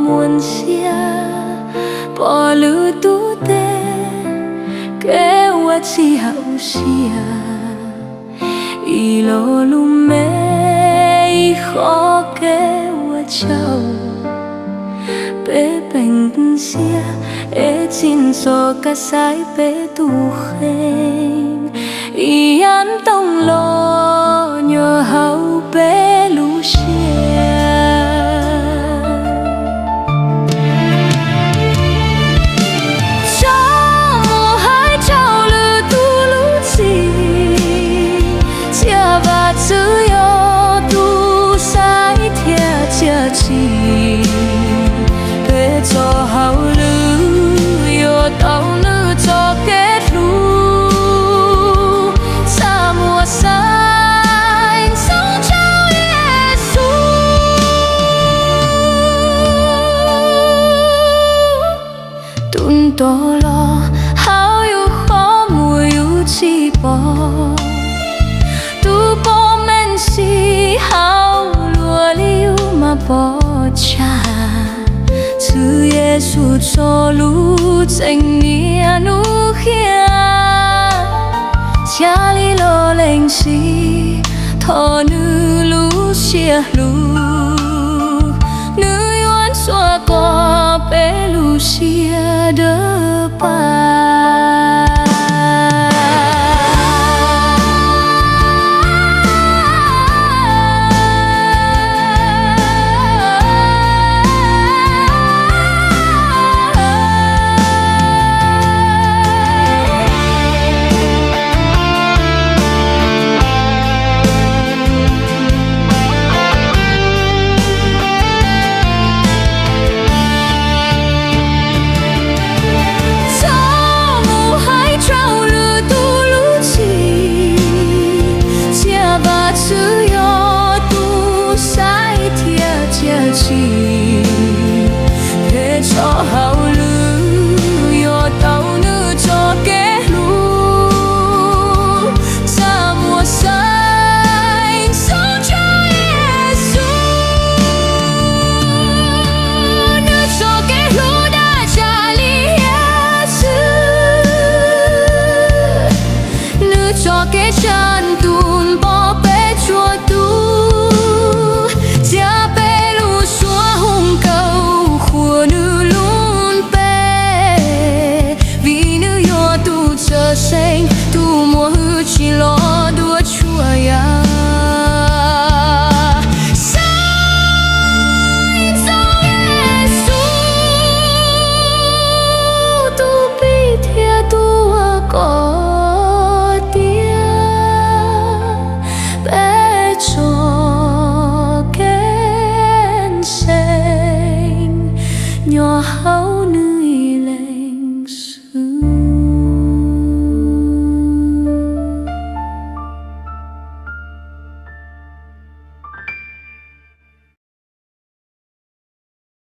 muaj ntxhiab, pom lwm tus tej kev ua txij hauv siab, ib lo lus me, ib qho kev ua tsaug. Peb peem ntxias, es txij ntxov kaj xaiv peb tus kheej, ib yam ntoo los nyuam hauv peb lub siab. Txhob mus hais rau lwm tus lub txim, cia Vajtswv yog tus saib thiab txiav txim. Peb txoj hauj lwm yuav tau nws txoj kev hlub, txaj muag saib ntxoov rau Yexus. Tus ntoo los hauv yus qhov muag yus tsis pom, tus pom meej txhij hauv luag li yus mas pom tsawg. Txwv Yexus txoj lus txeem niaj hnub qhia, txhaj li los lees txim thov nws lub siab hlub, nws yuav ntxuav kom peb lub siab dawb pab. Txhob mus hais rau lwm tus lub txim, cia Vajtswv yog tus saib thiab txiav txim. Peb txoj hauj lwm yuav tau nws txoj kev hlub, txaj muag saib ntxoov rau Yexus. Nws txoj kev hlub daj tsam li hiav txwv, nws txoj kev tsa ntuj pom peb txhua tus, cia peb lub suab hoom kaus qhuas nws lub npe, vim nws yog tus txawj xeeb, tus muaj hwj chim los dua txhua yam. Saib ntxoov Yexus, tus pib thiab tus ua kom tiav peb txoj kev ntseeg, nyuam